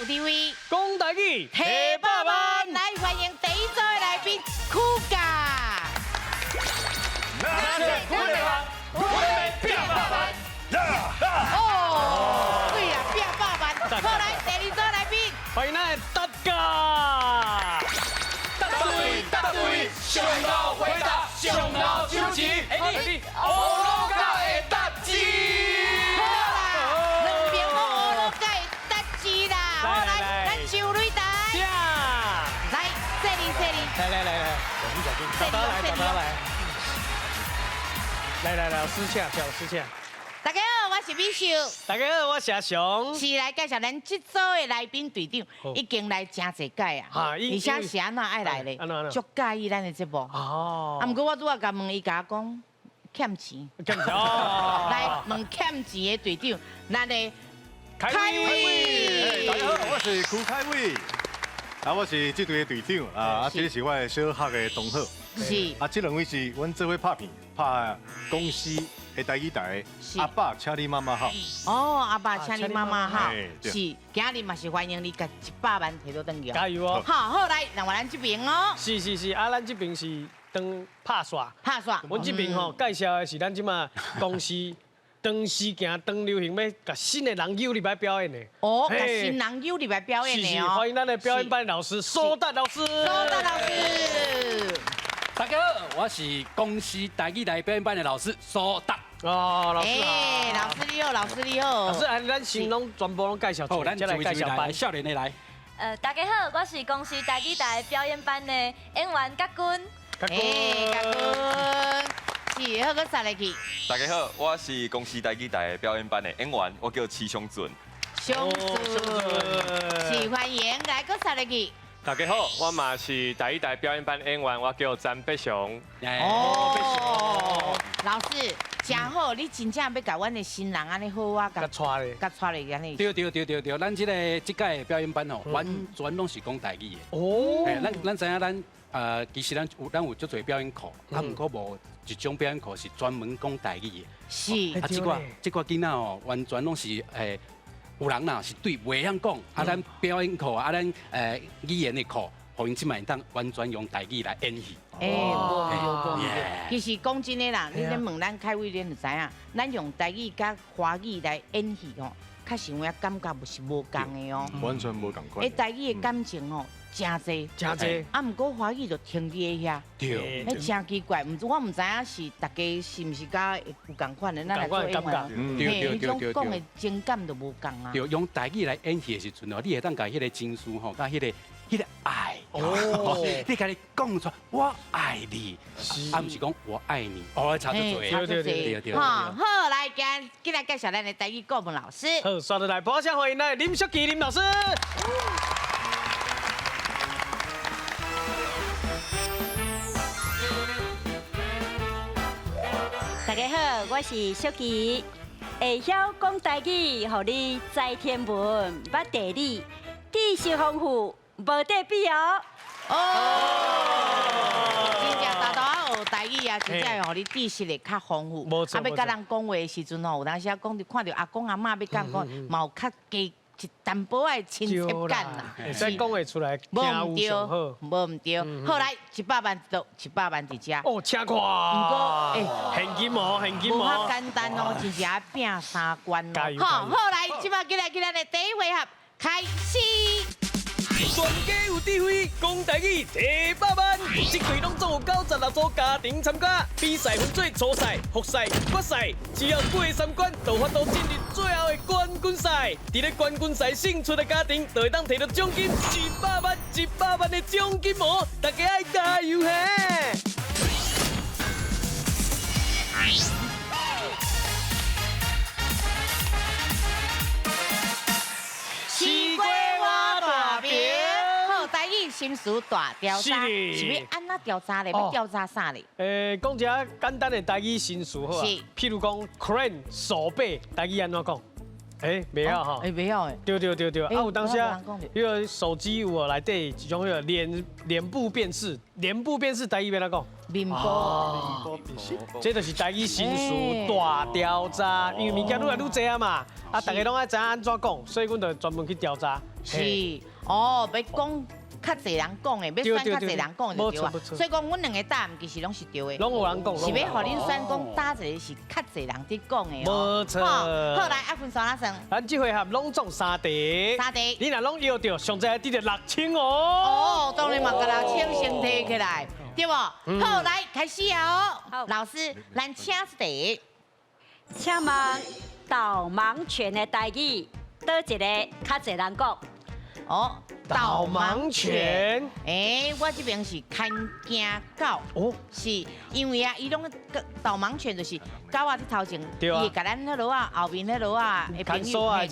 智慧，講台語，提百萬，來歡迎第一組的來賓酷咖。哦，對啊，拼百萬。好，來第二組來賓，歡迎咱的達家。答對答對，上路回答，上路手指，哎你，烏魯甲的達志。好啦，兩邊攏烏魯甲的達志啦。好，來，咱周蕊台，來，這裡這裡，來來來來，大家來，大家來，來來來，老師請，請老師請。大家好，我是美秀。大家好，我是阿雄。是來介紹咱這組的來賓隊長，已經來誠濟屆啊，而且是按怎愛來咧？足佮意咱的節目。哦。啊，毋過我拄仔共問伊，共我講欠錢。欠錢。來問欠錢的隊長，咱的凱威。大家好，我是區凱威。啊，我是這隊的隊長啊，這是我的小學的同學。是。啊，這兩位是阮做伙拍片，拍公視的台語台，阿爸請你媽媽好。哦，阿爸請你媽媽好。是，今日嘛是歡迎你共100萬提倒轉去。加油哦！好，好來，讓我咱這邊哦。是是是，啊，咱這邊是當拍煞。拍煞。阮這邊吼介紹的是咱這馬公視長時行長流行，欲共新的人揪入來表演的。哦，共新人揪入來表演的哦。歡迎咱的表演班老師蘇達老師。蘇達老師。大家好，我是公視台語台表演班的老師蘇達。哦，老師好。哎，老師你好，老師你好。老師，按咱先攏全部攏介紹。好，咱來介紹班少年的來。大家好，我是公視台語台表演班的演員甲君。哎，甲君，是好，閣再來去。大家好，我是公視台語台表演班的演員，我叫齊松俊。松俊，是歡迎來閣再來去。大家好，我嘛是台語台表演班演員，我叫詹伯雄。哦，老師，真好，你真正欲共阮的新人按呢好啊，共帶咧，共帶咧按呢。對對對對對，咱這个這屆表演班吼，完全攏是講台語的。哦，咱知影咱其實咱有足濟表演課，啊，毋過無一種表演課是專門講台語的。是。啊，這寡囡仔吼，完全攏是有人啦是對袂曉講，啊，咱表演課啊，咱語言的課，予𪜶這擺會當完全用台語來演戲。欸，無對無對，其實講真的啦，你咧問咱凱威，恁就知影，咱用台語佮華語來演戲吼，確實有影感覺是無仝的哦。完全無仝款。欸，台語的感情吼，誠濟，誠濟。啊，毋過華語就停佇遐。對。彼誠奇怪，毋知我毋知影是大家是毋是佮有仝款的，咱來做演員，對對對對，彼種講的情感就無仝啊。對，用台語來演戲的時陣哦，你會當共彼个情緒吼，佮彼个愛，哦，你共伊講出我愛你，啊，毋是講我愛你，哦，差足濟，差足濟，對對。好，來，今日介紹咱的台語顧問老師。好，刷落來，掌聲歡迎咱的林淑琪林老師。大家好，我是淑琪，會曉講台語，予你知天文、捌地理，知識豐富，無得比哦！哦，真正沓沓仔學台語啊，真正會予你知識會較豐富。啊，欲佮人講話的時陣吼，有當時啊講著看著阿公阿嬤欲佮人講，嘛有較加一淡薄仔的親切感啦。會使講會出來，無毋對，無毋對。好來，100萬佇倒，100萬佇遮。哦，請看。毋過，欸，現金哦，現金哦。無遐簡單哦，真正愛拼三關哦。好，好來，這擺進來，進來的第一回合開始。全家有智慧，講台語提百萬，這隊攏總有96組家庭參加，比賽分做初賽、複賽、決賽，只要過三關，就有法度進入最後的冠軍賽。佇咧冠軍賽勝出的家庭，就會當提到獎金100萬、100萬的獎金哦！大家愛加油嘿！西瓜偎大邊。好，台語心事大調查，是欲按怎調查咧？欲調查啥咧？講一下簡單的台語新詞好啊。譬如講，crane 掃把，台語按怎講？哎，袂曉吼。哎，袂曉的。對對對對，啊有當時啊，彼个手機有無內底一種彼个臉部辨識，臉部辨識台語欲按怎講？面部。這就是台語新詞大調查，因為物件愈來愈濟啊嘛，啊，大家攏愛知影按怎講，所以阮就專門去調查。是，哦，欲講較濟人講的，欲選較濟人講就對啊。所以講，阮兩個答案其實攏是對的。攏有人講。是欲予恁選講佗一个是較濟人佇講的哦。無錯。好，來阿坤刷哪算？咱這回合攏總三題。三題。你若攏搖著，上濟得著6000哦。哦，當然嘛，共6000先提起來，對無？好，來開始哦。好，老師，咱請一題。請問導盲犬的台語，佗一个較濟人講？哦，導盲犬。哎，我這邊是牽行狗。哦，是因為啊，伊攏導盲犬就是狗仔佇頭前，伊會共咱彼落仔後面彼落仔的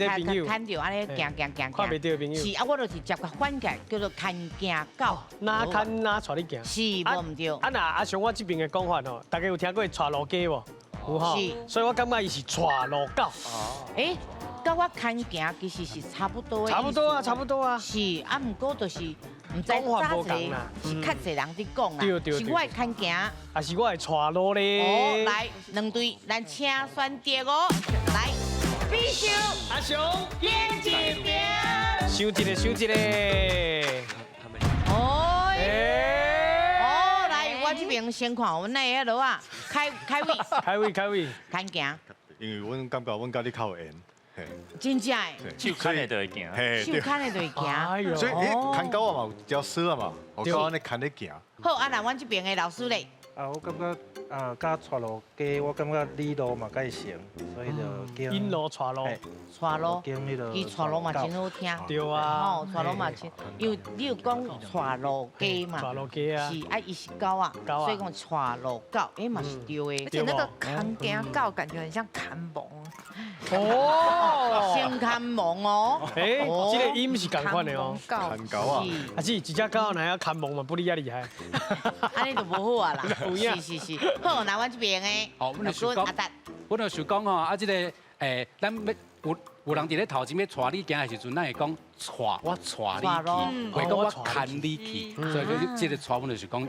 朋友，牽著按呢行行行行。看袂著的朋友。是啊，我就是接共反過來，叫做牽行狗。哪牽哪帶你行？是，無毋對。啊，若阿雄我這邊的講法吼，大家有聽過帶路雞無？有吼。是。所以我感覺伊是帶路狗。欸。佮我牽行其實是差不多的。差不多啊，差不多啊。是啊，毋過就是毋知咋一个是較濟人佇講啦。是我的牽行，還是我的帶路咧？哦，來兩隊，咱請選擇哦。來，比秀阿雄，眼一邊。想一个，想一个。哦。哦，來，我這邊先看阮的彼落仔，開開位。開位，開位。牽行。因為阮感覺阮佮你較有緣。真正的，手牽的就會行，手牽的就會行。所以，牽狗仔嘛有條索啊嘛，我講按呢牽咧行。好，啊，那阮這邊的老師咧。啊，我感覺啊，佮帶路雞，我感覺理路嘛較會成，所以就引路帶路，帶路，伊帶路嘛真好聽。對啊，吼，帶路嘛真，因為你有講帶路雞嘛，帶路雞啊，是啊，伊是狗仔，所以講帶路狗，哎嘛是對的。而且那個牽行狗感覺很像牽盲。哦，先牽盲哦。哎，這個音是仝款的哦。牽狗仔，啊是，一隻狗若曉牽盲嘛，比你猶厲害。按呢就無好啊啦。是是是，好，那阮這邊的，哦，阮就想講，阮就想講吼，啊，這個咱欲有人佇咧頭前欲帶你行的時陣，咱會講帶，我帶你去，或講我牽你去，所以這個帶，阮就是講。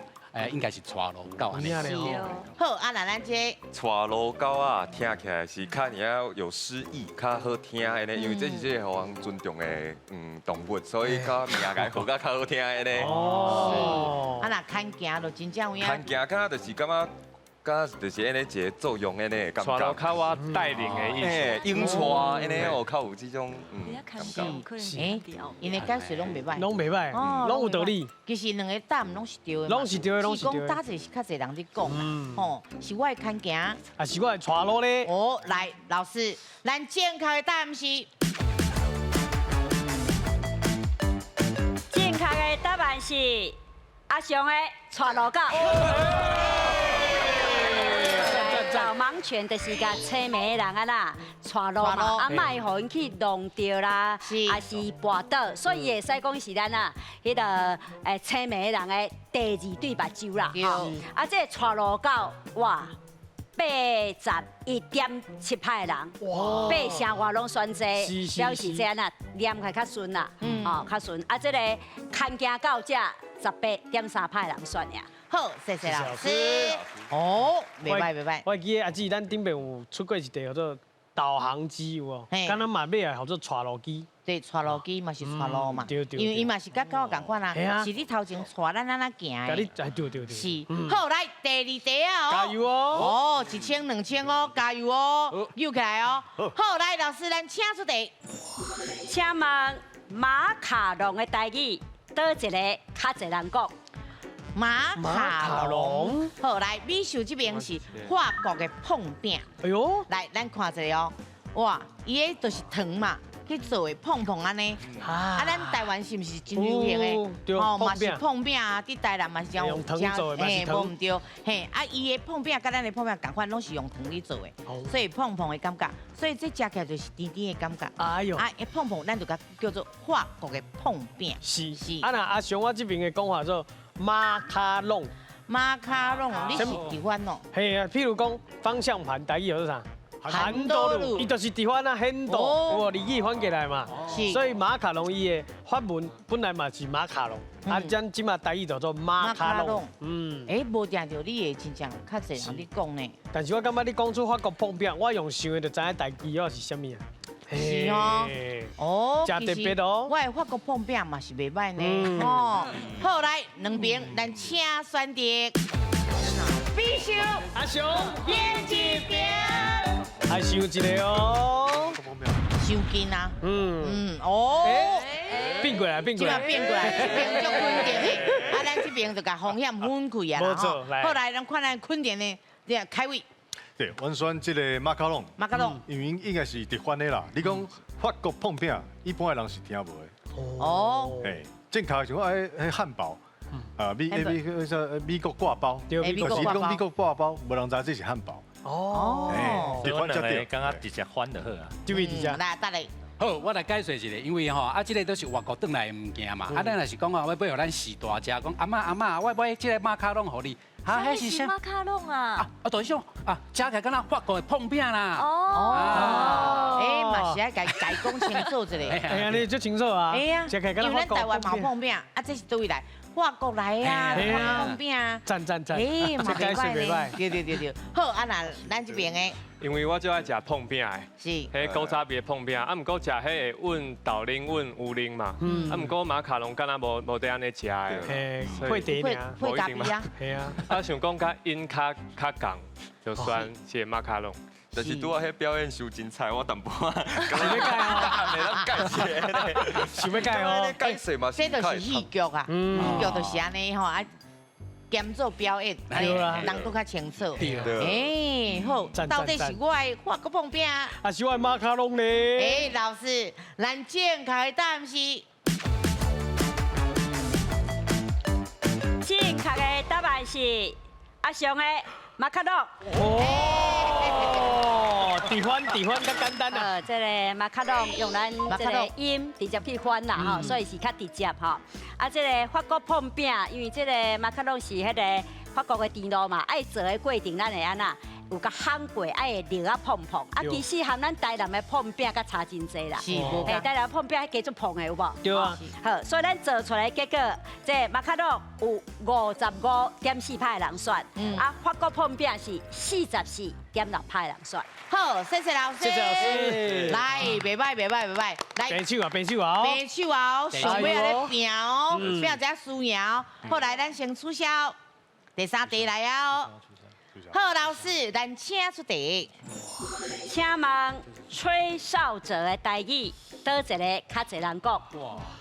應該是帶路狗按呢。好，啊，那咱這帶路狗仔，聽起來是較爾有詩意，較好聽的呢。因為這是這个予人尊重的動物，所以較名共號較較好聽的呢。哦。啊，若牽行就真正有影。牽行敢就是感覺。敢就是按呢一个作用按呢感覺。帶路較我帶領的意思。用帶按呢哦，較有這種感覺。是，欸，𪜶的解釋攏袂䆀。攏袂䆀，攏有道理。其實兩個答案攏是對的。攏是對的，攏是對的。是講佗一个是較濟人佇講啦，吼，是我的牽行。啊，是我的帶路咧。哦，來，老師，咱正確的答案是。正確的答案是阿雄的帶路狗。導盲犬就是共青盲的人啊啦，帶路嘛，啊莫予𪜶去弄著啦，抑是跋倒，所以會使講是咱啊，彼个青盲的人的第二對目睭啦。啊，這个帶路狗，哇，81.7%的人，八成外攏選這，表示這按怎念起來較順啦，哦，較順。啊，這个牽行狗者18.3%的人選爾。好，謝謝老師。哦，袂䆀袂䆀。我會記得阿姊，咱頂擺有出過一題叫做導航機有無？敢若嘛買來號做帶路機。對，帶路機嘛是帶路嘛。對對。因為伊嘛是佮狗仝款啊，是你頭前帶咱按怎行的。對對對。是。好，來第二題啊！加油哦！哦，1000、2000哦，加油哦！扭起來哦！好，來老師，咱請出題。請問馬卡龍的台語，佗一个較濟人講？馬卡龍，好，來，美秀這邊是法國的膨餅。哎喲，來，咱看一下哦，哇，伊彼就是糖嘛，去做的膨膨按呢。啊，咱台灣是毋是真流行的？哦，嘛是膨餅啊，佇台南嘛是用糖做的，嘿，無毋對，嘿，啊，伊的膨餅佮咱的膨餅仝款，攏是用糖去做的，所以膨膨的感覺，所以這食起來就是甜甜的感覺。哎喲，啊，膨膨，咱就共叫做法國的膨餅。是是。啊，若阿雄我這邊的講法做。馬卡龍，馬卡龍，你是喜歡哦？嘿啊，譬如講方向盤，台語叫做啥？韩多鲁，伊就是直翻啊，handle，有无？日语翻过来嘛。所以马卡龙伊的法文本来嘛是马卡龙，啊，咱这马台语叫做马卡龙。嗯。哎，无定著你会真正较济人咧讲呢。但是我感觉你讲出法国膨饼，我用想的就知影代志哦是啥物啊。是哦，哦，真特别哦。我的法国膨饼嘛是袂䆀呢。哦，好来，两边咱请选择。必须阿雄演一边，爱想一个哦，伤近啊，嗯嗯哦，变过来变过来，变过来，这边足肯定的，啊，咱这边就共风险分开啊，无错，后来咱看咱肯定的，你开胃。对，阮选这个马卡龙，马卡龙，因为应该是直翻的啦。你讲法国膨饼，一般的人是听无的。哦，哎，正确是讲哎，彼汉堡。啊，美国挂包，就是讲美国挂包，无人知这是汉堡。哦，直翻才对，感觉直接翻就好啊。对，直接。来，等下。好，我来解释一下，因为吼啊，这个都是外国转来的物件嘛。啊，咱若是讲吼，我欲予咱序大食，讲阿嬷阿嬷，我买这个马卡龙予你。啊，彼是啥马卡龙啊？啊，就是讲啊，食起来敢若法国的膨饼啦。哦。哎，嘛是爱共讲清楚一下。哎呀，你足清楚啊。哎呀，因为咱台湾嘛有膨饼，啊，这是佗位来？法国来啊，膨饼。赞赞赞！哎，嘛袂䆀呢。对对对对，好，啊那咱这边的。因为我最爱食膨饼的，是，彼古早味的膨饼，啊，毋过食彼会稳豆奶稳牛奶嘛，啊，毋过马卡龙敢若无得按呢食的，嘿，配茶尔，配咖啡啊，系啊，啊，想讲佮音较较仝，就选这个马卡龙。但是拄仔彼表演伤精彩，我淡薄仔，想欲改哦，袂当解释，想欲改哦，解释嘛，这就是戏剧啊，戏剧就是按呢吼啊。兼做表演，人阁较清楚。哎，好，到底是我的法国膨饼，还是我的马卡龙呢？哎，老师，咱正确的答案是，正确的答案是阿雄的马卡龙。哦，直翻直翻较简单啊。这个马卡龙用咱这个音直接去翻啦吼，所以是较直接吼。啊，这个法国膨饼，因为这个马卡龙是彼个法国的甜露嘛，爱做的过程，咱会按怎？有共烘过，爱会热啊膨膨。啊，其实和咱台南的膨饼阁差真济啦。是，嘿，台南膨饼彼加足膨的有无？对啊。好，所以咱做出来结果，这马卡龙有55.4%的人选，啊，法国膨饼是44.6%的人选。好，谢谢老师。谢谢老师。来，袂䆀袂䆀袂䆀，来。平手啊，平手啊。平手啊，上尾仔咧拼哦，拼一下输赢。后来咱先取消第三题来啊哦。好，老师，咱请出题。请问吹哨者的台语，佗一个较济人讲？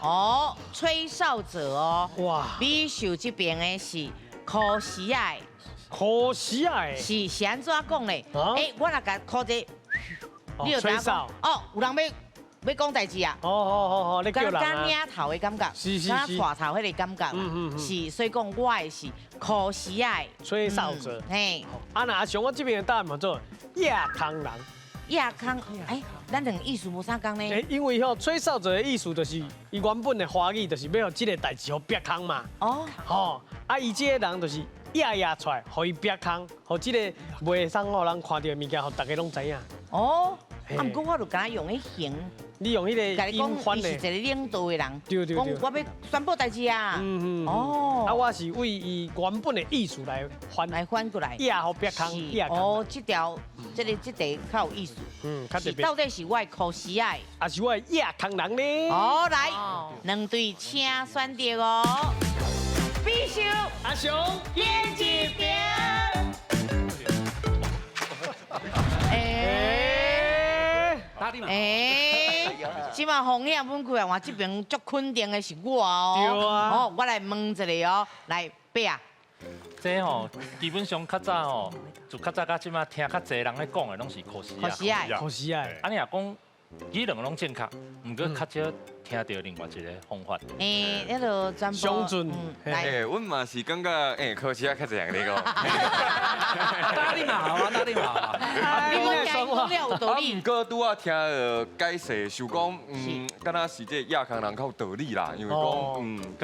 哦，吹哨者哦。哇。美秀这边的是箍丝仔的。箍丝仔的。是按怎讲咧？哎，我若共箍这，你就知影哦，有人欲讲代志啊！哦哦哦哦，你叫人啊！敢领头的感觉，是是是，带头彼个感觉，是，所以讲我的是箍丝仔的吹哨者。嘿，啊那阿雄，我这边的答案嘛做亚康人。亚康，哎，咱两个意思无相仝呢。哎，因为吼吹哨者的意思就是，伊原本的华语就是欲予这个代志予煏空嘛。哦。吼，啊，伊这个人就是压压出来，予伊煏空，予这个袂使予人看到的物件，予大家拢知影。哦。啊，毋过我就敢若用彼形，你用彼个音翻的，伊是一个领导的人，对对对，讲我欲宣布代志啊，嗯嗯，哦，啊，我是为伊原本的意思来翻，来翻过来，压予煏空，压哦，这条，这个这题较有意思，嗯，较特别。到底是我的箍丝仔，还是我的亚康人呢？哦，来，两队请选择哦，必须阿雄演一边。哎，这马风险分开啊，我这边足肯定的是我哦。对啊。哦，我来问一下哦，来，伯啊。这吼，基本上较早吼，自较早到这马听较济人咧讲的，拢是箍丝仔。箍丝仔。箍丝仔。啊，你若讲彼两个拢正确，毋过较少听著另外一个方法。欸，彼个专播。上欸，阮嘛是感觉，欸，箍丝仔较济人咧讲。打你嘛好啊，打你嘛好啊。你讲讲了有道理。啊，毋过拄仔听解释，想讲，敢若是这个亚康人较有道理啦，因为讲，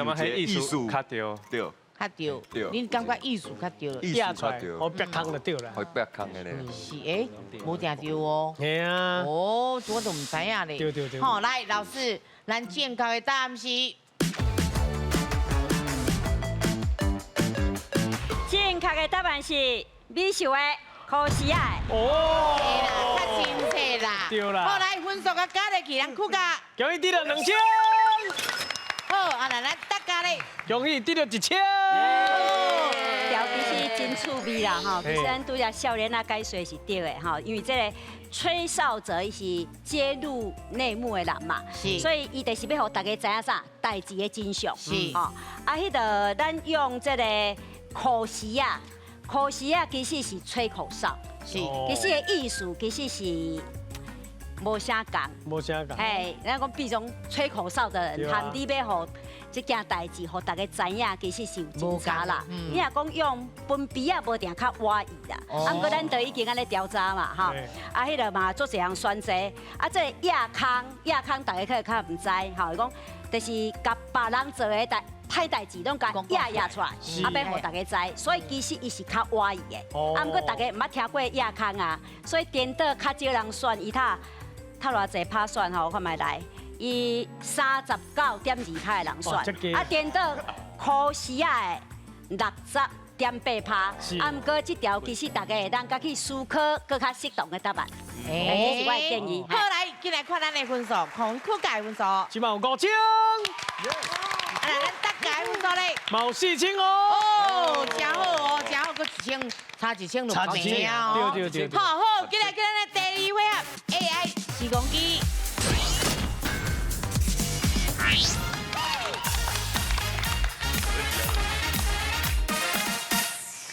感觉彼意思较对。对。较对，你感觉意思较对？意思较对，予别空就对啦，予别空的咧。是哎，无定对哦。嘿啊。哦，我都毋知影咧。对对对。好，来老师，咱正确的答案是。正确的答案是美秀的可惜啊。哦。对啦，较亲切啦。对啦。好，来分数佮加落去，咱哭甲。恭喜得到2000。好，啊，那咱大家咧。恭喜得到1000。条其实真趣味啦吼，其实咱拄才少年仔解说是对的吼，因为这个吹哨者伊是揭露内幕的人嘛，是，所以伊就是欲予大家知影啥代志的真相，是，吼。啊，彼个咱用这个口时啊，口时啊，其实是吹口哨，是，其实的意思其实是无啥仝，无啥仝。嘿，咱讲比种吹口哨的人，含你欲予这件代志，予大家知影，其实是有真差啦。你若讲用分比啊，无定较歪意啦。啊，毋过咱都已经按呢调查嘛，吼。啊，彼个嘛做一项选择。啊，这个亚康，亚康大家可能较毋知，吼，伊讲就是共别人做的代歹代志，拢共压压出来，啊，欲予大家知。所以其实伊是较歪意的。啊，毋过大家毋捌听过亚康啊，所以颠倒较少人选伊。他他偌济拍选吼，我看觅来。伊39.2%的人选，啊，颠倒柯时仔的60.8%，啊，毋过这条其实大家会当佮去思考，阁较适当的答案。这是我的建议。好，来，进来看咱的分数，看区界分数。这摆有5000。啊，来，咱大家分数咧。嘛有4000哦。哦，真好哦，真好，阁1000，差1000就差1000哦。对对对。好好，进来，进来，第二回合 AI 时光机。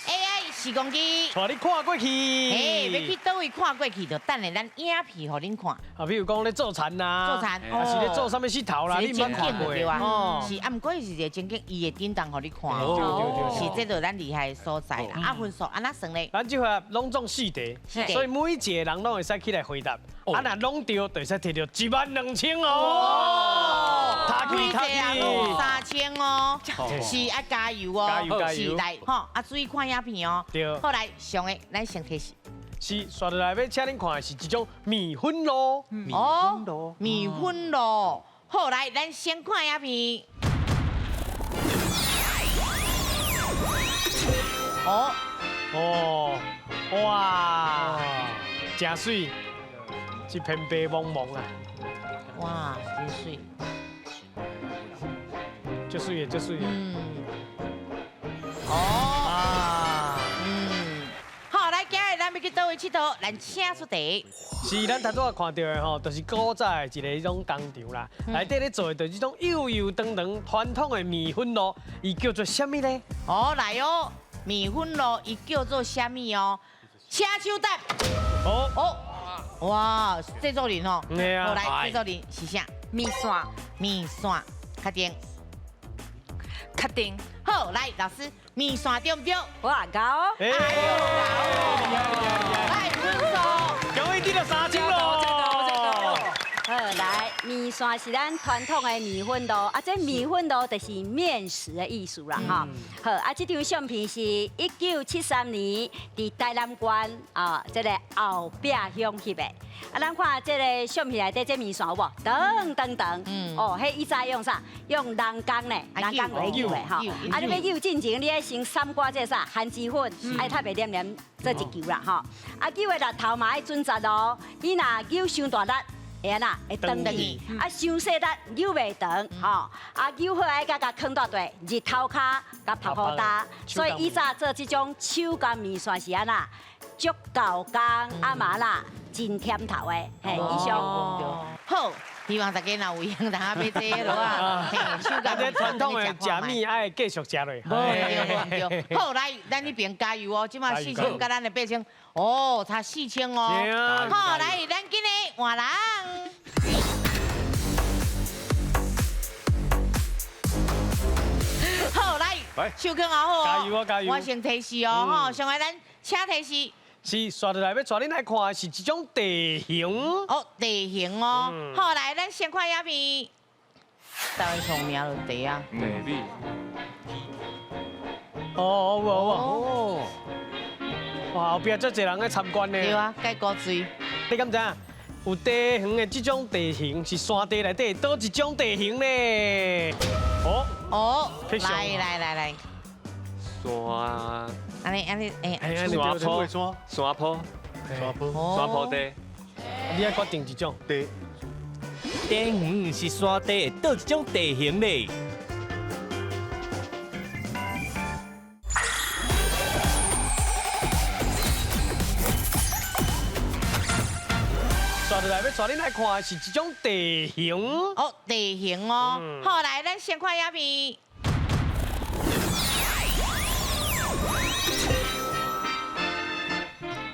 AI 时光机，带你看过去。嘿，欲去佗位看过去，就等下咱影片予恁看。啊，比如讲咧做田啦，做田，还是咧做啥物穡头啦，你毋捌看过对啊？是啊，毋过伊是一个情景，伊会叮当予你看。对对对，是这就咱厉害的所在啦。啊，分数按怎算咧？咱这回拢总四题，所以每一个人拢会使起来回答。啊，若拢对，就会使摕到12000哦。每一个人拢3000哦，是爱加油哦，加油加油，是来吼，啊注意看影片哦。对。后来上个，咱先提示。是，刷落来欲请恁看的是一种米粉露。米粉露。米粉露。好，来，咱先看影片。哦。哦。哇。真媠，一片白茫茫啊。哇，真媠。足媠的，足媠的。嗯。哦。啊。嗯。好，来，今日咱欲去佗位𨑨迌，咱请出题。是，咱头拄仔看到的吼，就是古早的一个彼种工厂啦，内底咧做的就是这种幼幼长长传统的面粉露，伊叫做啥物呢？哦，来哦，面粉露伊叫做啥物哦？请手答。哦哦。哇，制作人哦。对啊。好，来，制作人是啥？面线。面线，确定。确定。好，来，老师，面线对毋对？哇，𠢕。哎呦，来，分数。恭喜得到3000咯。好，来，面线是咱传统的面粉露，啊，这面粉露就是面食的意思啦，吼。好，啊，这张相片是1973年伫台南县啊，这个后壁乡翕的。啊，咱看这个相片内底这面线有无？长长长，哦，彼以前用啥？用人工呢，人工来扭的吼。啊，你欲扭进前，你爱先捎挂这啥番薯粉，爱特别黏黏做一球啦，吼。啊，扭的力头嘛爱准确哦，你若扭伤大力，会按怎？会断去。啊，伤细力扭袂长，吼。啊，扭好爱佮共囥佇地，日头跤共曝雨焦。所以以前做这种手工面线是按怎？足够工，啊嘛啦，真忝头的。嘿，以上。好，希望大家若有闲，通买这个落啊。嘿，手工这传统的食面爱继续食落。无对无对。好，来，咱彼边加油哦！这马4000，佮咱的8000，哦，差4000哦。好，来，咱今日换人。好，来，手铐好哦，加油哦，加油！我先提示哦，吼，上来咱请提示。是，刷落来欲带恁来看的是一种地形。哦，地形哦。好，来，咱先看影片。台湾上名就地啊。地米。哦，有哦。哇，后壁足济人咧参观呢。对啊，盖高水。你敢知影？有地园的这种地形是山地内底佗一种地形呢？哦哦，来来来来，山，按呢按呢，哎，山坡山坡山坡山坡地，你爱决定一种地。地园是山地的佗一种地形呢？刷落来，欲带恁来看的是一种地形。哦，地形哦。好，来，咱先看影片。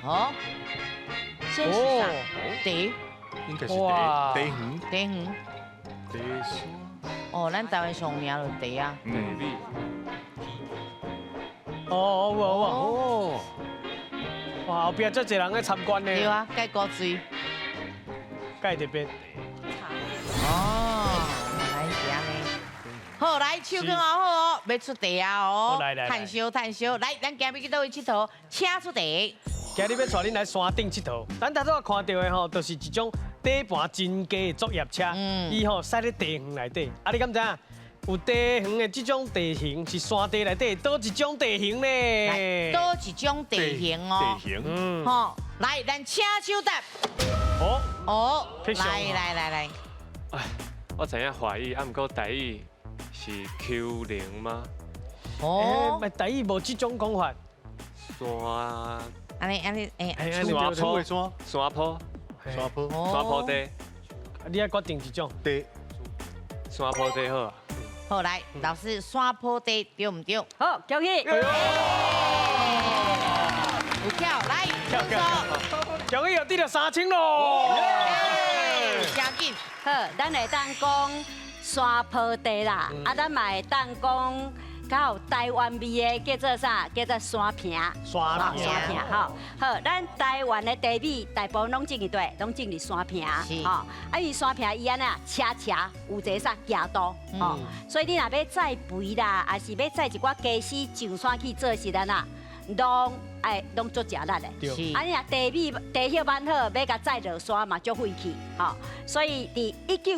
哦，这是啥？地。应该是地地园。地园。地山。哦，咱台湾上有名就地啊。地米。哦，有哦。哇，后壁足济人咧参观呢。对啊，盖高水。盖这边。哦，原来是按呢。好，来手卷好哦，欲出题啊哦。来来。趁烧趁烧，来，咱今日去佗位𨑨迌，请出题。今日欲带恁来山顶𨑨迌。咱头拄仔看到的吼，就是一种底盘真低的作业车，伊吼驶咧地园内底。啊，你敢知影？有地园的这种地形是山地内底佗一种地形呢？佗一种地形哦。地形。嗯。好，来，咱请手答。哦。哦。来来来来。哎，我知影华语，啊，毋过台语是丘陵吗？哦。台语无这种讲法。山。按呢按呢，哎。山坡。山坡。山坡。山坡地。你爱决定一种地。山坡地好啊。好，来，老师，山坡地对毋对？好，恭喜！有跳，来，跳跳，恭喜又得了3000咯！真紧。好，咱会当讲山坡地啦，啊，咱嘛会当讲较有台湾味的，叫做啥？叫做山坪。山坪，山坪，吼。好，咱台湾的地米大部分拢种伫佗，拢种伫山坪，吼。啊，因为山坪伊按呢斜斜，有一个啥行道，吼。所以你若欲载肥啦，抑是欲载一寡家私上山去做时阵啊，拢爱拢足食力的。是。啊，你若地米地叶挽好，欲共载落山嘛足费气，吼。所以伫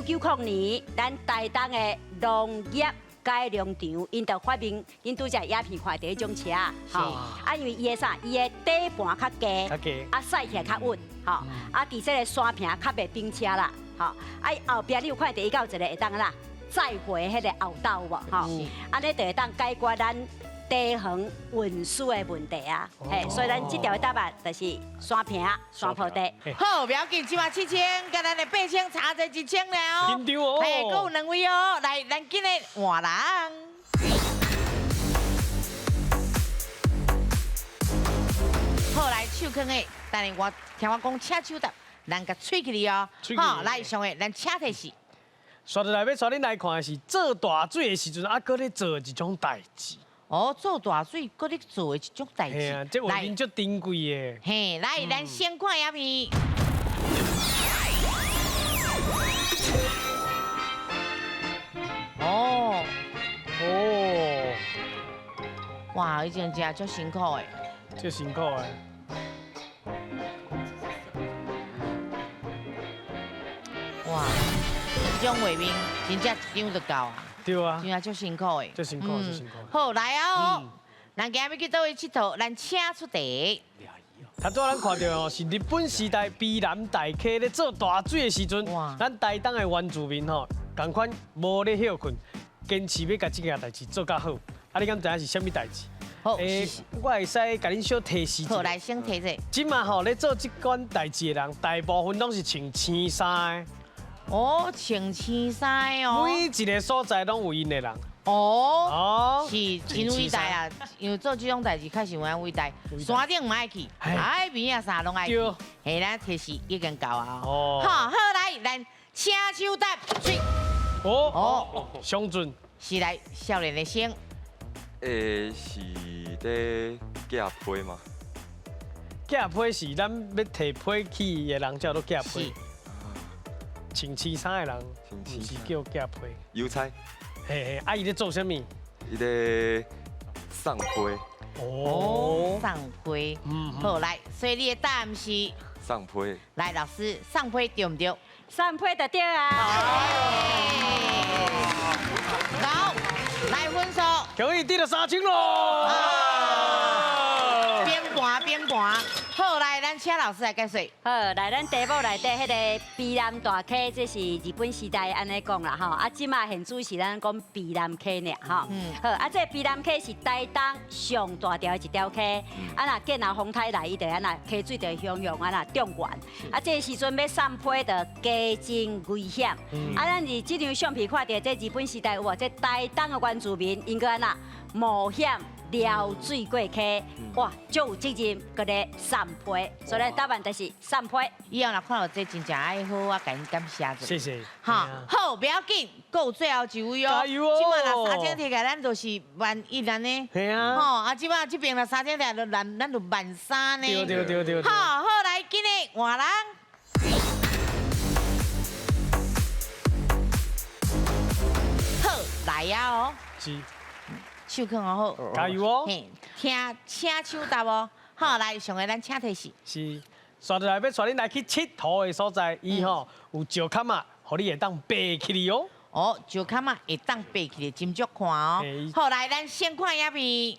1990年，咱台东的农业改良场，𪜶就发明，恁拄才影片看著彼种车，吼，啊，因为伊的啥，伊的底盘较低，啊，驶起来较稳，吼，啊，伫这个山坪较袂冰车啦，吼，啊，后壁你有看著伊敢有一个会当啦，载回彼个后斗无，吼，按呢就会当解决咱地方运输的问题啊，嘿，所以咱这条的答案就是山坪、山坡地。好，不要紧，这马7000，佮咱的8000差在1000了。紧张哦。嘿，阁有两位哦，来，咱紧来换人。好，来手囥的，等下我听我讲，请手答，咱共喙起来哦。好，来上个，咱请提示。刷落来，欲带恁来看的是做大水的时阵，啊，阁咧做一种代志。哦，做大水，阁咧做的一种代志。嘿啊，这画面足珍贵的。嘿，来，咱先看影片。哦，哦，哇，以前真足辛苦的。足辛苦的。哇，这种画面真正一张就够啊。对啊，真正足辛苦的，足辛苦，足辛苦。好，来啊哦，咱今日去佗位𨑨迌，咱请出题。头拄仔咱看著哦，是日本时代卑南大溪咧做大水的时阵，咱台东的原住民吼，仝款无咧歇睏，坚持欲共这件代志做较好。啊，你敢知影是啥物代志？好，我会使共恁小提示。好，来先提者。这马吼咧做这款代志的人，大部分拢是穿青衫的。哦，穿青衫哦。每一个所在拢有𪜶的人。哦。哦。是真伟大啊！因为做这种代志确实有影伟大。山顶嘛爱去，海边啊啥拢爱去。嘿，咱提示已经到啊。哦。好，好来，咱请手答水。哦哦，上准。是来少年的先。是咧寄批吗？寄批是咱欲提批去的人叫做寄批。穿青衫的人，毋是叫寄批。邮差。嘿嘿，啊，伊咧做啥物？伊咧送批。哦，送批。好，來，所以你的答案是送批。來，老師，送批對毋對？送批就對啊。好，來分數。恭喜得到3000咯。邊盤邊盤。好，來，咱請老師來解說。好，來，咱題目內底彼个卑南大溪，這是日本時代按呢講啦吼。啊，這馬現主是咱講卑南溪爾吼。好，啊，這卑南溪是台東上大條的一條溪。啊，若見人風颱來，伊就按那溪水就會洶湧按那漲懸。啊，這個時陣欲送批就加真危險。啊，咱佇這張相片看著，這日本時代有無？這台東的原住民，𪜶閣按那冒險撩水過溪，哇，足有責任，閣咧送批，所以咱答案就是送批。以後若看到這真正愛好，我共𪜶感謝者。謝謝。哈，好，不要緊，閣有最後一位哦。加油哦！這馬若3000提起來，咱就是11000按呢。係啊。吼，啊，這馬這邊若3000提來，就咱就13000呢。對對對對。好，好來，今日換人。好，來啊哦。是。手囥好，加油哦！聽，請手答哦。好，來，上個咱請提示。是，煞落來欲帶恁來去𨑨迌的所在，伊吼有石坎仔，予你會當爬起來哦。哦，石坎仔會當爬起來，真足看哦。好，來，咱先看影片。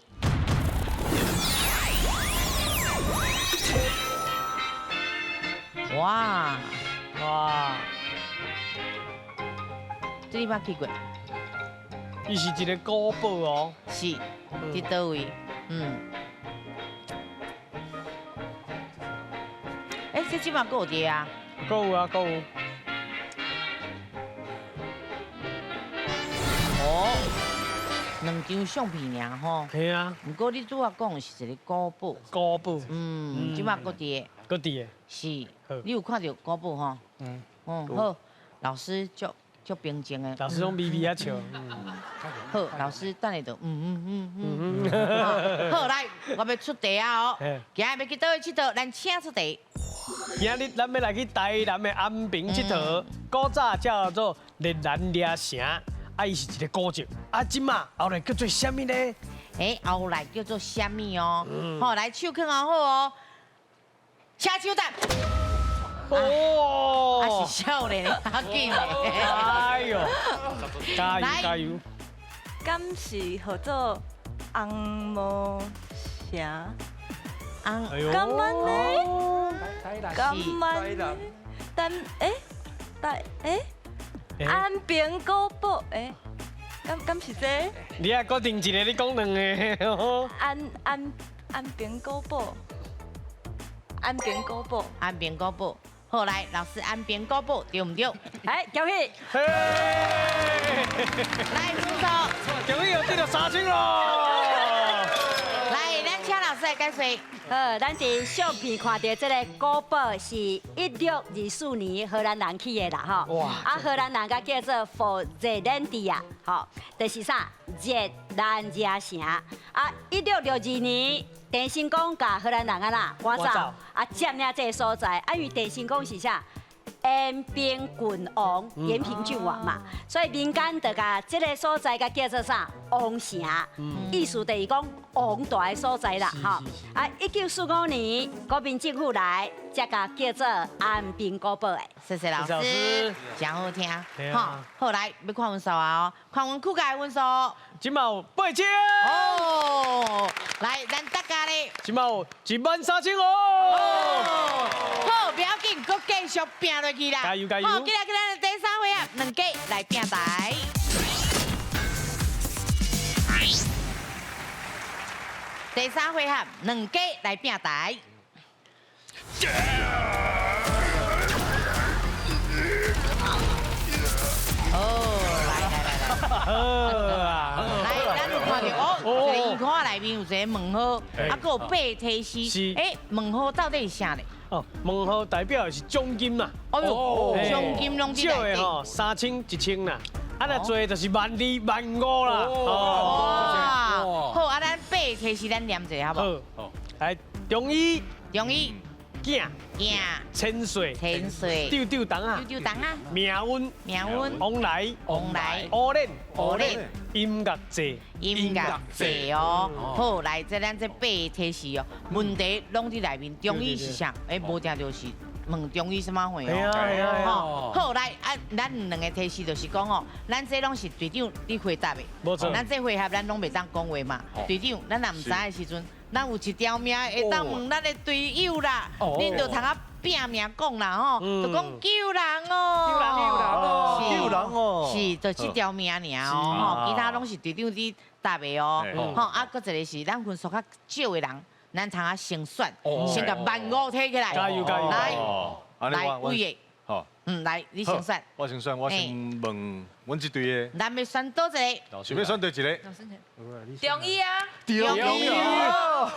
哇哇！這你捌去過？伊是一個古堡哦。是，佇佗位？嗯。欸，這這馬閣有佇啊？閣有啊，閣有。哦，兩張相片爾吼。係啊。毋過你拄仔講的是一個古堡。古堡。嗯，這馬閣佇。閣佇。是。你有看著古堡吼？嗯。嗯，好，老師足足平靜的。老師攏微微仔笑。好，老師等下就嗯。好，來，我欲出題啊哦。今日欲去佗位𨑨迌？咱請出題。今日咱欲來去台南的安平𨑨迌，古早叫做熱蘭遮城，啊，伊是一個古蹟。啊，這馬後來叫做啥物呢？欸，後來叫做啥物哦？好，來手囥好哦，請手答。哦，啊是少年的，較緊的。哎呦，加油加油！敢是號做紅毛城？紅，敢按呢？敢按呢？但欸，但欸，安平古堡欸，敢是這個？你愛決定一個，你講兩個。安平古堡，安平古堡，安平古堡。好，來，老師，安平古堡對毋對？哎，恭喜！來，分數。恭喜又得著3000咯！來，咱請老師來解說。好，咱佇相片看著這个古堡是1624年荷蘭人起的啦，吼。哇！啊，荷蘭人共叫做佛熱蘭地亞，吼，就是啥？熱蘭遮城。啊，1662年，鄭成功共荷蘭人按怎趕走，啊，佔領這个所在。啊，因為鄭成功是啥？延平郡王，延平郡王嘛，所以民間就共這个所在共叫做啥？王城，意思就是講王蹛的所在啦，吼。啊，1945年國民政府來，才共叫做安平古堡的。謝謝老師，真好聽。好，好來，欲看分數啊哦，看阮曲家的分數。這馬有8000。哦，來，咱大家咧。這馬有13000哦。好，不要緊，閣繼續拼落去啦。加油加油！好，今日今日第三回合，兩家來拼台。第三回合，兩家來拼台。哦，來來來來。好啊！來，咱有看著哦，一個衣褲內面有一個問號，啊，閣有八提示。欸，問號到底是啥咧？哦，問號代表的是獎金啦。哎喲，獎金攏佇內底。少的吼3000、1000啦，啊若濟就是12000、15000啦。哇！好，啊，咱八提示咱念一下好無？好，來，中醫。中醫。囝、囝、千岁、千岁、丢丢东仔、丢丢东仔、命运、命运、往来、往来、乌链、乌链、音乐节、音乐节哦。好，来，这咱这八个提示哦，问题拢伫内面。中医是啥？哎，无定就是问中医什么货哦。好，来啊，咱两个提示就是讲哦，咱这拢是队长伫回答的，无错。咱这回合咱拢袂当讲话嘛。队长，咱若毋知的时阵，咱有一条命会当问咱的队友啦，恁就通啊拼命讲啦吼，就讲救人哦，救人哦，救人哦，是，就这条命尔哦，吼，其他拢是队长伫答的哦，吼，啊，阁一个是咱分数较少的人，咱通啊先选，先共15,000提起来，加油加油，来，来，伟的，好，来，你先选，我先选，我先问阮这队的，咱欲选佗一个？想欲选佗一个？中医啊，中医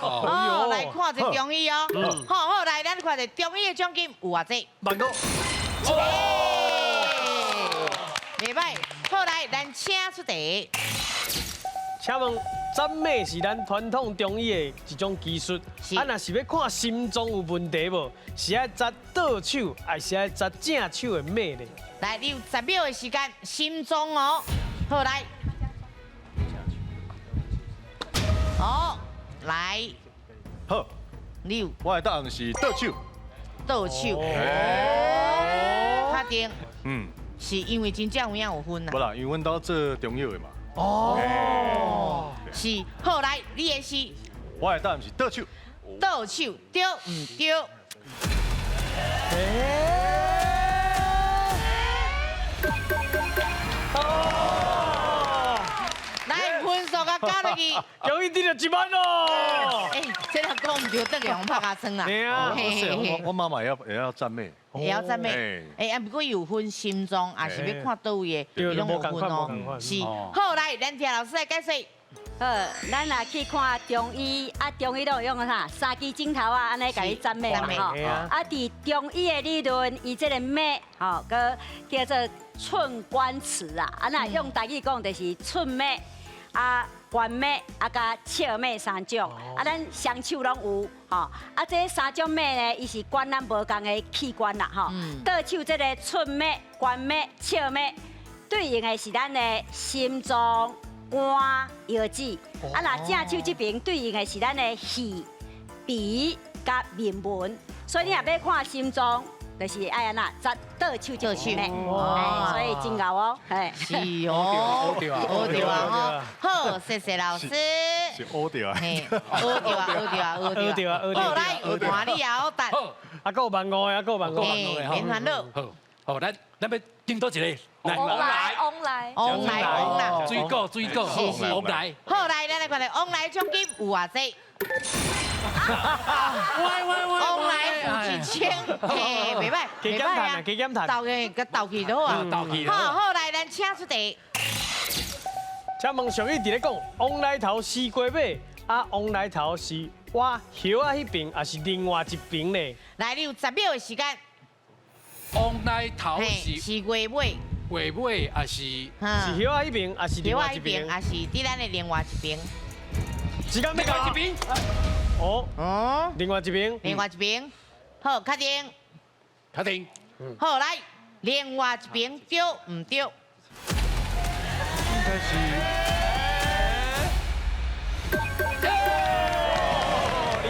哦，来看一中医哦，好好来，咱看一中医的奖金有偌济？15,000。袂歹，好来，咱请出题。请问，斩脉是咱传统中医的一种技术。啊，若是欲看心脏有问题无，是爱扎倒手，还是爱扎正手的脉呢？来，你有10秒的时间，心脏哦，好来，好来，好，你有，我的答案是倒手。倒手，哦，确定，是因为真正有影有分啊？无啦，因为阮兜做中药的嘛。哦，是，好来，你的是，我的答案是倒手。倒手对毋对？来分数甲加落去，终于得了1万咯！哎，这若讲毋对，等下予拍尻川啦。对啊，我妈妈也要赞美，也要赞美。哎，啊，不过有分心脏，也是欲看佗位的，伊拢有分哦。是，好来，咱听老师来解说。好，咱若去看中医，啊，中医拢会用啥？三支指头啊，按呢共你斩脉嘛吼。啊，伫中医的理论，伊这个脉吼，阁叫做寸关尺啊。啊，若用台语讲，就是寸脉、啊关脉、啊佮尺脉三种。啊，咱双手拢有吼。啊，这三种脉呢，伊是管咱无仝的器官啦吼。倒手这个寸脉、关脉、尺脉，对应的是咱的心脏、肝、腰子。啊，若正手这边对应的是咱的肺、鼻佮面纹。所以你若欲看心脏，就是爱按怎扎倒手这边的，所以真𠢕哦，是哦，学著啊，好，谢谢老师。是学著啊，学著啊，学著啊，学著啊，好，来，换你啊，好，啊，阁有15,000的，啊，阁有15,000的，免烦恼。好，好，咱要拣佗一个？来，往来，往来，往来，往来，水果，水果，往来。好，来，咱来看咧，往来奖金有偌济？喂喂喂！往来有1000，嘿，袂歹，袂歹啊，加减趁，斗去，佮斗去就好啊，斗去。好好来，咱请出题。请问俗语伫咧讲，王来头西瓜尾，啊，王来头是我叶仔彼边，还是另外一边呢？来，你有10秒的时间。王来头是西瓜尾，瓜尾还是是叶仔彼边，还是另外一边？还是伫咱的另外一边？时间欲到。另外一边。哦。哦。另外一边。另外一边。好，确定。确定。好，来，另外一边对毋对？应该是。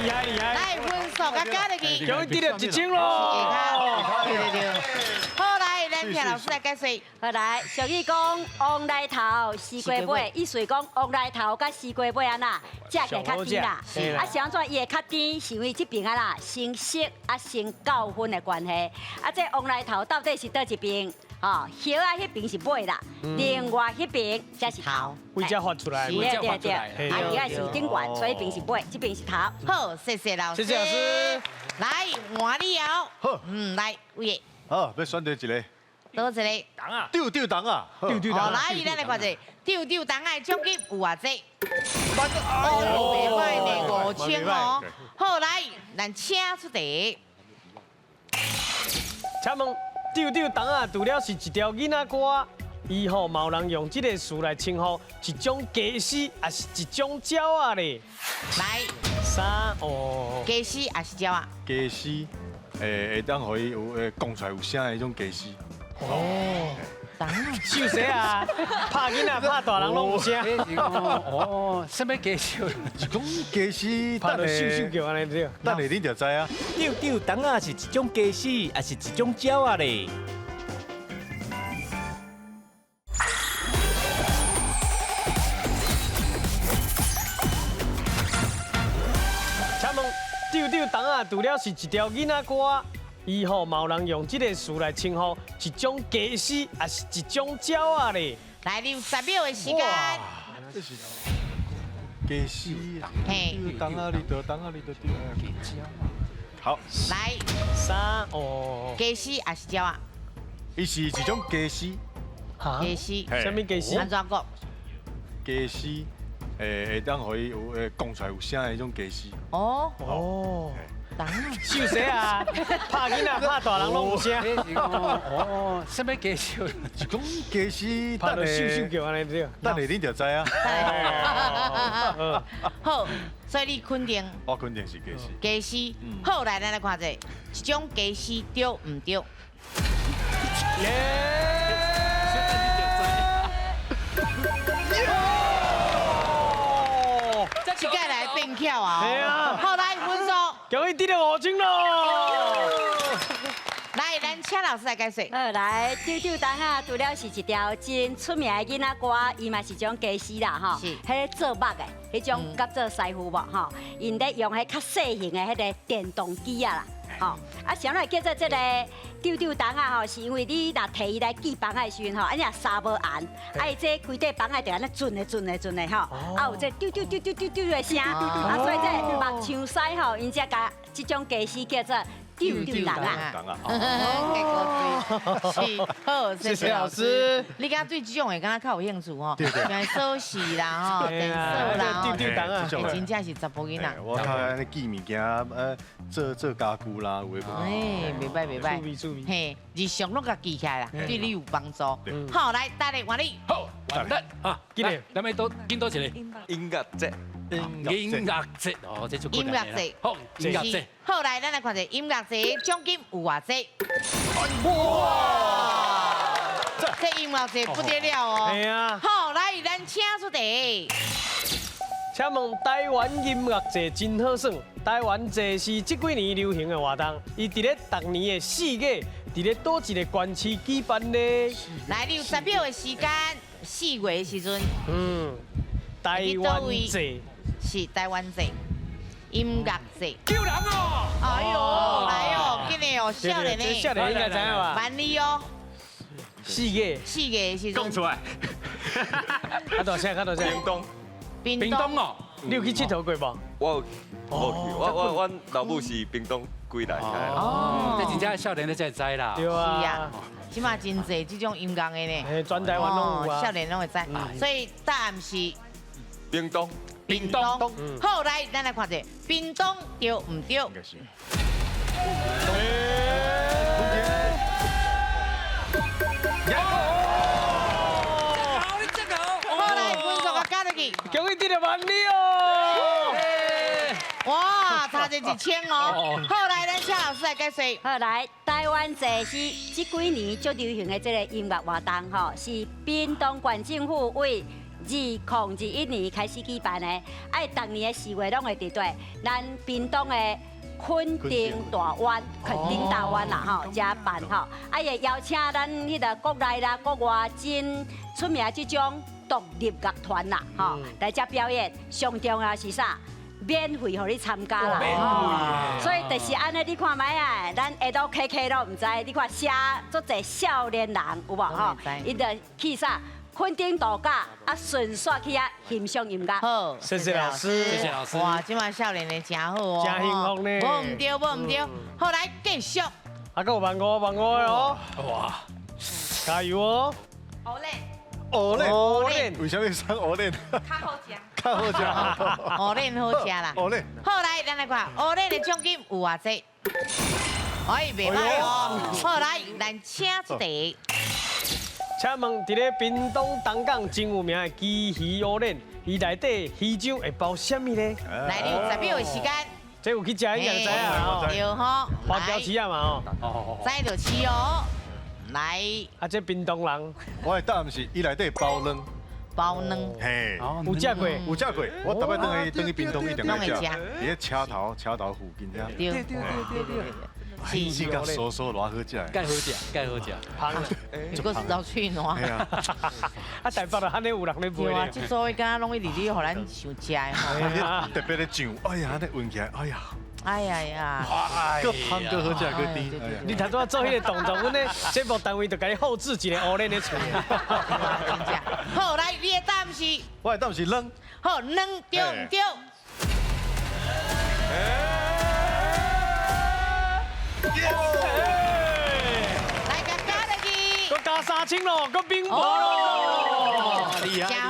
厉害厉害。来，分数佮加入去。终于得了1000咯。对对对。好，来，咱听老师来解说。好来，俗语讲王来头西瓜尾，意思讲王来头佮西瓜尾按怎，食起来较甜啦。啊，是按怎伊会较甜？是因为这边啊啦，先涩啊先够分的关系。啊，这王来头到底是佗一边？哦，叶仔彼边是尾啦，另外彼边才是头。为这发出来，对对对，啊，伊个是顶悬，所以彼边是尾，这边是头。好，谢谢老师。谢谢老师。来，换你哦。好。来，伟。好，欲选佗一个。佗一个。东啊。丢丢东啊。丢丢东。来，咱来看者，丢丢东仔的奖金有偌济？哦，袂歹呢，5000哦。好，来，咱请出题。请问。丢丢东仔除了是一条囡仔歌，伊吼嘛有人用这个词来称呼一种家私，抑是一种鸟仔咧。来，三哦。家私抑是鸟仔？家私，会当予伊有讲出来有声的彼种家私。哦。秀谁啊？拍囡仔拍大人拢有声。哦，啥物家私？是讲家私，拍到秀秀叫按呢对。等下恁就知啊。丢丢筒仔是一种家私，抑是一种鸟仔咧？请问，丢丢筒仔除了是一条囡仔歌，伊吼嘛有人用这个词来称呼一种家私，抑是一种鸟仔咧？来，你有10秒的时间。这是家私，嘿，筒仔你就筒仔你就丢。好，来，三哦，家私抑是鸟仔？伊是一种家私。家私，啥物家私？按怎讲？家私，会当予伊有讲出来有声的彼种家私。哦哦。秀谁啊？拍囡仔拍大人拢有声。哦，啥物家私？是讲家私，拍到秀秀叫按呢对。等下恁就知啊。好，所以你肯定。我肯定是家私。家私，好，来，咱来看者，一种家私对毋对？耶！这届来变巧啊！好，来分数。恭喜得到5000咯！来，咱请老师来解释。好，来，丢丢筒仔除了是一条真出名的囡仔歌，伊嘛是一种家私啦，吼。是。彼个做木的，彼种佮做师傅无吼，𪜶咧用彼较细型的彼个电动机啊啦，吼。啊，啥物会叫做这个丢丢筒仔吼？是因为你若提伊来寄房仔的时阵吼，按呢沙无絚，啊，伊这规块房仔就按呢转的转的转的吼，啊，有这丢丢丢丢丢丢的声，啊，所以这木匠师吼，𪜶才共这种家私叫做丢丢筒仔。是，好，谢谢老师。你敢对这种的敢若较有兴趣吼？像锁匙啦吼，电锁啦吼，丢丢筒仔，真正是查埔囡仔。我较按呢寄物件，做做家具啦，有的无？哎，袂歹袂歹，嘿，日常拢共记起来啦，对你有帮助。好，来，大力换你。好，完蛋啊！紧来，咱们都紧倒一个音乐节。音乐节哦，这就音乐节，好，音乐节。好，来，咱来看者音乐节奖金有偌济？哇！这音乐节不得了哦。系啊。好，来，咱请出题。请问台湾音乐节真好耍。台湾节是这几年流行的活动，伊伫咧逐年的4月，伫咧佗一个县市举办呢？来，你有10秒的时间，4月的时阵。嗯，台湾节。是台湾节，音乐节。救人哦！哎呦，来哦，紧的哦，少年的。少年应该知影吧？万里哦。4月。4月的时阵。讲出来。较大声，较大声。屏东。屏东哦。你有去𨑨迌过无？我有，无去。我老母是屏东归来的。哦，这真正少年的才会知啦。对啊。是啊，这马真济这种音乐的呢。嘿，全台湾拢有啊。少年拢会知，所以答案是屏东。屏东。好，来，咱来看者，屏东对毋对？应该是。好，你这个好，来，分数共加落去。恭喜得到万里哦！哇，差这1000哦。好，来，咱谢老师来解释。好，来，台湾节是这几年足流行的这个音乐活动吼，是屏东县政府为2021年开始举办的，爱逐年的4月拢会伫对咱屏东的垦丁大湾、垦丁大湾啦吼，遮办吼，啊会邀请咱彼个国内啦、国外真出名这种独立乐团啦吼，来遮表演。上重要是啥？免费予你参加啦，所以就是按呢，你看觅啊，咱下昼 KK 都毋知，你看写足济少年人有无吼？伊就去啥？垦丁度假，啊，顺续去遐欣赏音乐。好，谢谢老师，谢谢老师。哇，这马少年的真好哦，真幸福呢。无毋对，无毋对。好，来继续。啊，阁有万五，万五的哦。哇，加油哦。乌链。乌链，乌链，为啥物选乌链？较好食。较好食。乌链好食啦。乌链。好，来，咱来看乌链的奖金有偌济？哎，袂歹哦。好，来，咱请出题。请问，伫咧屏东东港真有名的旗鱼乌链，伊内底鱼浆会包啥物呢？来，你有10秒的时间。这有去食应该就知啊，对吼，花椒翅啊嘛吼，知就是哦。来，啊，这屏东人，我的答案是伊内底包卵。包卵，嘿，有食过？有食过，我逐摆转去转去屏东一定爱食，伫咧车头车头附近遐。对对对对对。是甲酥酥偌好食，盖好食，盖好食。这个是老脆烂。啊，台北就按呢有人咧卖。对啊，这所以敢若拢一直咧，予咱想食的吼。特别的酱，哎呀，按呢闻起来，哎呀。哎呀呀！阁香阁好食阁甜。你头拄仔做彼个动作，阮咧节目单位就共你后制一个乌链咧厝。好，来，你的答案是？我的答案是卵。好，卵对毋对？来，共加落去。阁加3000咯，阁冰雹咯。真好看。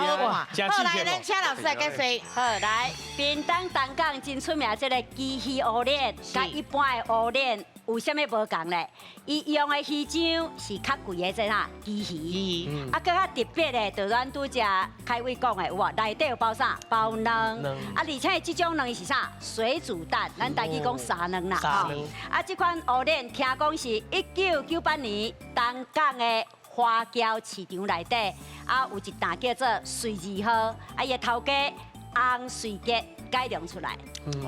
好，来，咱请老师来解说。好，来，屏东东港真出名，这个旗鱼乌链，佮一般的乌链有啥物无仝咧？伊用的鱼浆是较贵的，这啥旗鱼。啊，阁较特别的，就咱拄才开伟讲的，有无？内底有包啥？包卵。啊，而且这种卵是啥？水煮蛋，咱台语讲沙卵啦。吼。啊，这款乌链听讲是1998年东港的花椒市场内底，啊，有一档叫做瑞字号，啊，伊的头家洪瑞杰改良出来。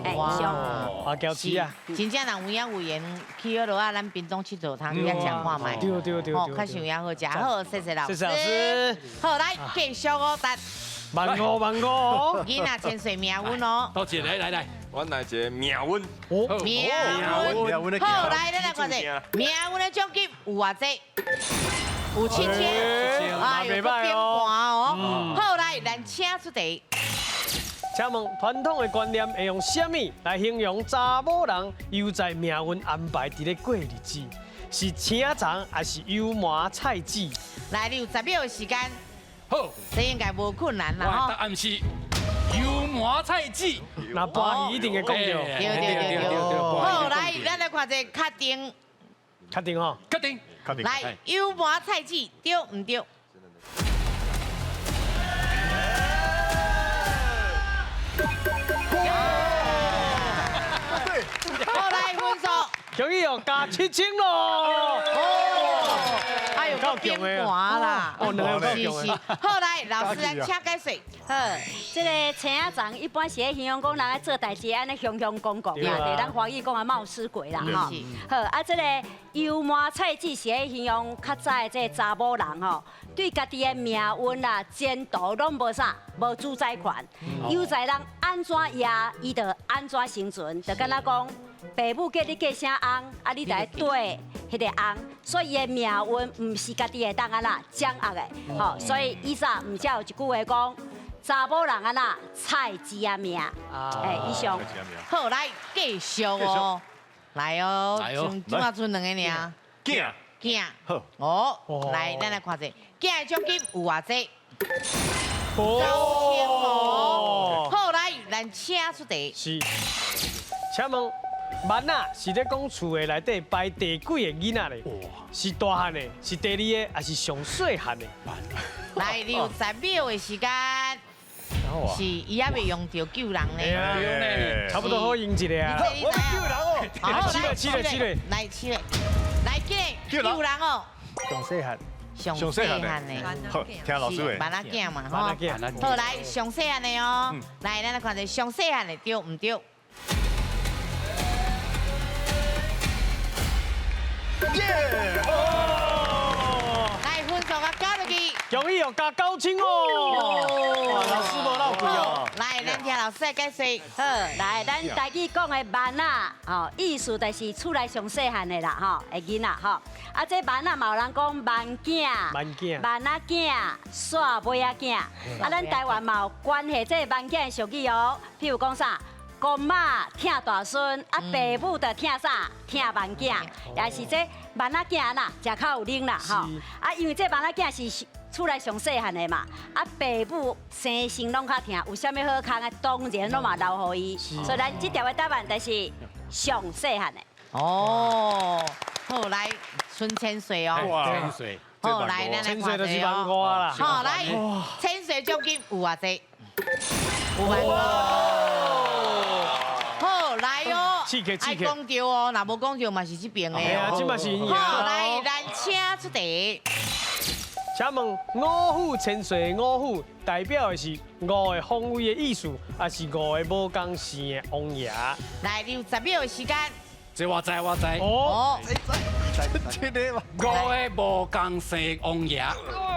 哎，花椒市啊，真正人有影有缘去彼落啊，咱屏东𨑨迌通去遐食看觅。对对对。哦，较想影好食。好，谢谢老师。谢谢老师。好，来继续哦，达。万五万五。囡仔千岁命运哦。多谢，来来来，我来一个命运。命运。好，来，咱来看者，命运的奖金有偌济？有7000，哎呦，阁变盘哦。好，来，咱请出题。请问传统的观念会用啥物来形容查某人悠哉命运安排伫咧过日子？是青虫还是油麻菜籽？来，你有10秒的时间。好，这应该无困难啦吼。答案是油麻菜籽。那搬鱼一定会讲著。对对对对。好，来，咱来看者确定。确定吼。确定。来，油麻菜籽对毋对？好，来分数，恭喜哦，加7000咯！哦，哎呦，够变盘啦！哦，两个够强的。好，来，老师来请解说。好，这个青仔肠一般是咧形容讲人咧做代志按呢凶凶公公啦，就是咱华语讲的冒失鬼啦吼。好，啊，这个油麻菜籽是咧形容较早的这个查某人吼，对家己的命运啦、前途拢无啥，无主宰权。悠哉人按怎压，伊就按怎生存，就敢若讲。爸母叫你继啥翁，啊，你就爱缀彼个翁，所以伊的命运毋是家己会当按怎掌握的，吼，所以以前毋才有一句话讲，查某人按怎菜市仔命，哎，以上。好，来继续哦，来哦，这马賰两个尔。囝。囝。好。哦，来，咱来看者，囝的奖金有偌济？9000哦。好，来，咱请出题。是。请问。万仔是咧讲厝的内底排第几个囡仔咧？是大汉的，是第二个，还是上细汉的？来，你有10秒的时间。是，伊还未用著救人呢。差不多好用一个啊。我救人哦。好，来，起来，起来，来，起来，来，救人哦。上细汉。上细汉的。好，听老师话。万仔囝嘛，吼。好，来，上细汉的哦。来，咱来看者上细汉的对毋对？耶！哦，来分数啊，加落去，恭喜哦，加9000哦！哇，老师无落亏哦。来，咱听老师来解说。好，来，咱台语讲的万仔，吼，意思就是厝内上细汉的啦，吼，的囡仔吼。啊，这万仔嘛有人讲万囝、万囝、万仔囝、煞尾仔囝。啊，咱台湾嘛有关系这个万囝的俗语哦，譬如讲啥？公妈疼大孙，啊，爸母就疼啥？疼万囝，也是这万仔囝啦，食较有奶啦，吼。啊，因为这万仔囝是厝内上细汉的嘛，啊，爸母生性拢较疼，有啥物好康的，当然拢嘛留予伊。所以咱这条的答案就是上细汉的。哦，好，来，孙千岁哦。千岁。好，来，咱来千岁就是万五啦。好，来，千岁奖金有偌济？5万。好，来哦，爱讲到哦，若无讲到嘛是这边的哦。这嘛是好，来，咱请出题。请问五虎千岁五虎代表的是五个方位的意思，还是五个无仝姓的王爷？来，你有10秒的时间。这我知，我知。哦，这个嘛。五个无仝姓王爷。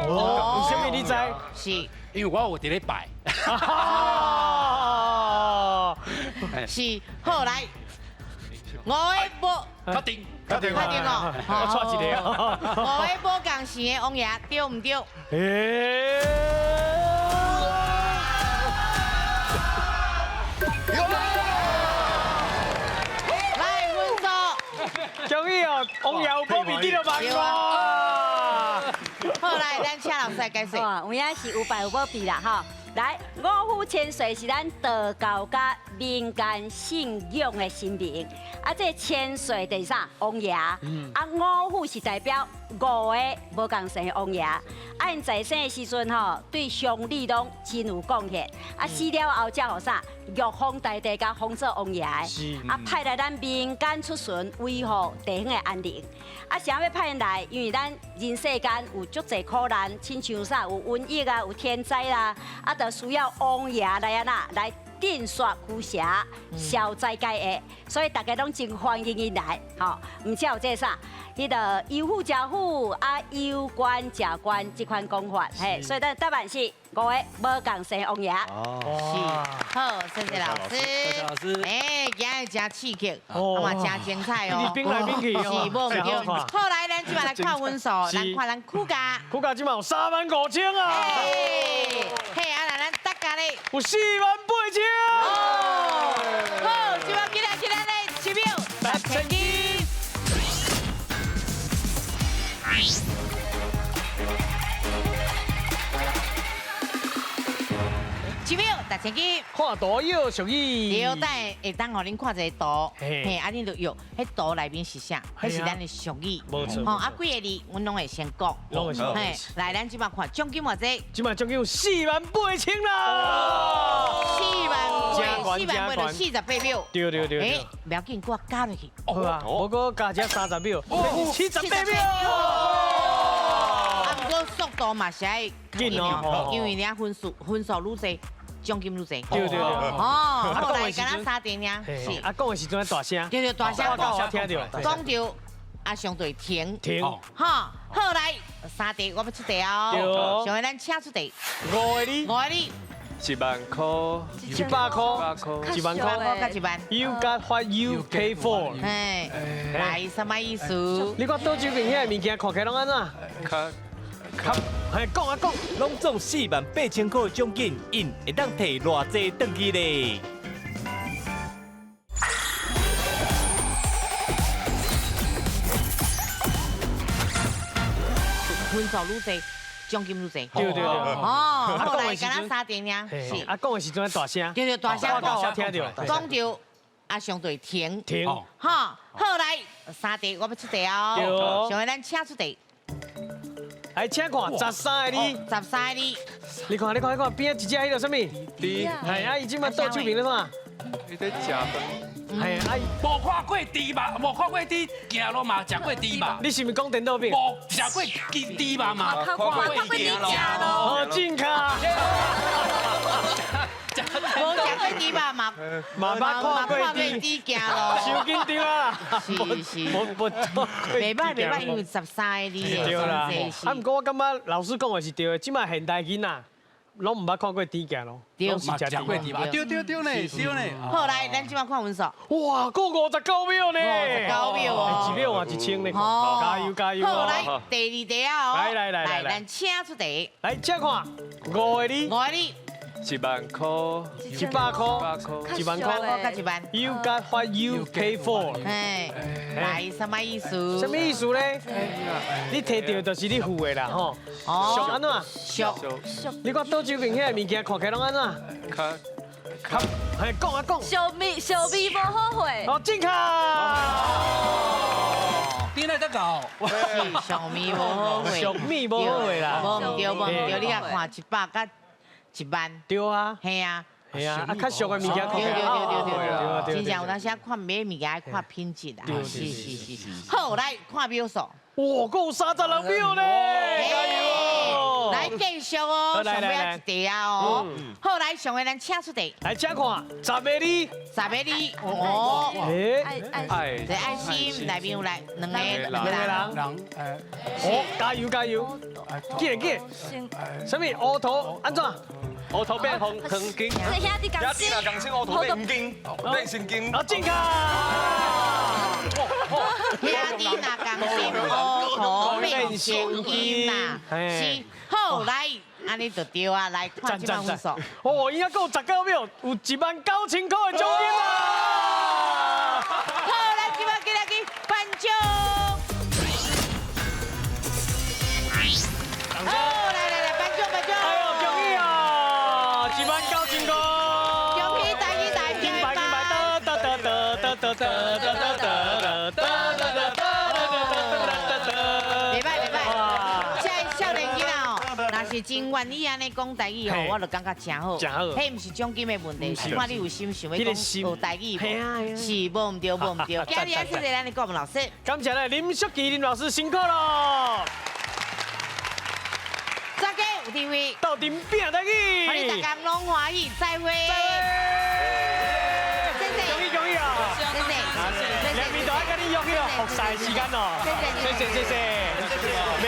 哦，为什么你知？是，因为我有伫咧拜。是，好来，五个无。确定。确定确定哦，我错一个哦。五个无仝姓的王爷对唔对？来分数。终于哦，王爷有保庇得到万五。好，来，咱请老师来解释。有影是有拜有保庇啦，吼。来，五虎千岁是咱道教佮民间信仰的神明。啊，这千岁就是啥？王爷。啊，五虎是代表五个无仝姓的王爷。啊，𪜶在生的时阵吼，对乡里拢真有贡献。啊，死了后才予啥？玉皇大帝共封做王爷。啊，派来咱民间出巡，维护地方的安宁。啊，啥欲派𪜶来？因为咱人世间有足济苦难，亲像啥？有瘟疫啊，有天灾啦，啊，就需要王爷来啊呐，来镇煞驱邪、消灾解厄，所以大家拢真欢迎𪜶来，吼。毋只有这啥，彼个有福食福，啊有官食官，这款讲法，嘿，所以咱答案是五个无仝姓王爷。哦，是，好，谢谢老师。谢谢老师。哎，今日真刺激，嘛真精彩哦。兵来兵去，是无毋对。好，来，咱这摆来看分数，咱看咱苦家。苦家这摆有3万5千啊。嘿，啊，来咱大家咧。有4万8千。哦，好，这摆起来起来咧，7秒，6千金。7秒，6千金。看图约俗语。对，等下会当予恁看一个图，嘿，啊，恁就约，彼图内面是啥？彼是咱的俗语。无错。吼，啊，几个字，阮拢会先讲。拢会先讲。嘿，来，咱这摆看奖金偌济？这摆奖金有4万8千啦。 4万8，4万8就48秒。对对对。哎，不要紧，我加落去。好啊，我阁加只30秒，78秒。啊，不过速度嘛是爱紧哦，因为你分数愈济。奖金愈济，对对对，哦，后来敢若3题尔，是。啊，讲的时阵大声，对对，大声讲，听到。讲到啊，相对停。停。哈，好来，3题我欲出题哦。上下咱请出题。5个字。5个字。 1万块。100块。1万块。加1万。 You got what you pay for。嘿，来，什么意思？你看倒手边遐个物件看起来拢按怎？较。嘿，讲啊讲，拢总4万8千块奖金，𪜶会当提偌济转去咧？分数愈济，奖金愈济。对对对。哦，后来敢若3题尔，是。啊，讲的时阵大声。对对，大声讲，听到。讲到啊，相对停。停。哈，好来，3题我欲出题哦。上下咱请出题。来，请看13个字。13个字。你看，你看，你看，边仔一只彼个啥物？猪。系啊，伊这摆倒手边咧创？伊咧食饭。系啊，无看过猪肉，无看过猪行路嘛，食过猪肉。你是毋是讲颠倒饼？无食过猪肉嘛，看过猪行路。哦，正确。无食过猪肉嘛，嘛捌看过猪行路。伤紧张啊！是是，无无袂歹袂歹，因为13个字。对啦。啊，毋过我感觉老师讲的是对的，这摆现代囡仔拢毋捌看过猪行路，拢是食过猪肉。对对对呢，对呢。好，来，咱这摆看分数。哇，阁59秒呢！59秒哦，1秒换1000呢，加油加油！好，来第二题啊！来来来来，咱请出题。来，请看5个字。5个字。 1万块。100块。1万块。加1万。 You got what you pay for。嘿，来，什么意思？什么意思咧？你提到就是你付的啦，吼。俗按怎？俗。你看倒手边遐个物件看起来拢按怎？较。较。嘿，讲啊讲。小米小米无好货。好，正确。顶这会得搞？是俗物无好话，俗物无好话啦。无毋对，无毋对，你共看100佮1万。对啊。嘿啊。系啊，啊较俗的物件看。对对对对对，真正有当时看买物件爱看品质啊。是是是。好，来看秒数。哇，阁有36秒咧！加油！来继续哦，上尾一题啊哦。好，来上个咱请出题。来，请看十个字。十个字哦。爱爱爱心内面有来两个两个人。人。哦，加油加油！记得记得。啥物？乌头按怎？乌头变红黄金。兄弟共心。共心乌头变黄金，变神经。啊，正确。兄弟若共心，乌头变成金呐。是，好来，按呢就对啊，来看这摆分数。哦，应该阁有19秒，有19000块的奖金啊！好，来，这摆进来去颁奖。好，来来来，颁奖颁奖。哎呦，恭喜啊！19000块。恭喜大喜大喜！金牌金牌，得得得得得得得得得得。袂歹袂歹，这少年囡仔哦，若是真愿意按呢讲台语吼，我就感觉真好。真好。彼毋是奖金的问题，是看你有心想欲讲学台语无？是无毋对，无毋对。今日谢谢咱的顾问老师。感谢咱林淑琪林老师辛苦咯。大家有智慧，斗阵拼台语，予你逐工拢欢喜，再会。再会。谢谢。恭喜恭喜啊！谢谢。两边都爱跟你约去哦，复赛时间哦。谢谢谢谢。谢。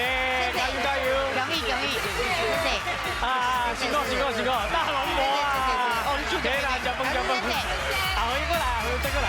加油加油！恭喜恭喜，谢谢。啊，辛苦辛苦辛苦，大龙膜啊！哦，你给啦，吃饭吃饭。阿辉过来，阿辉再过来。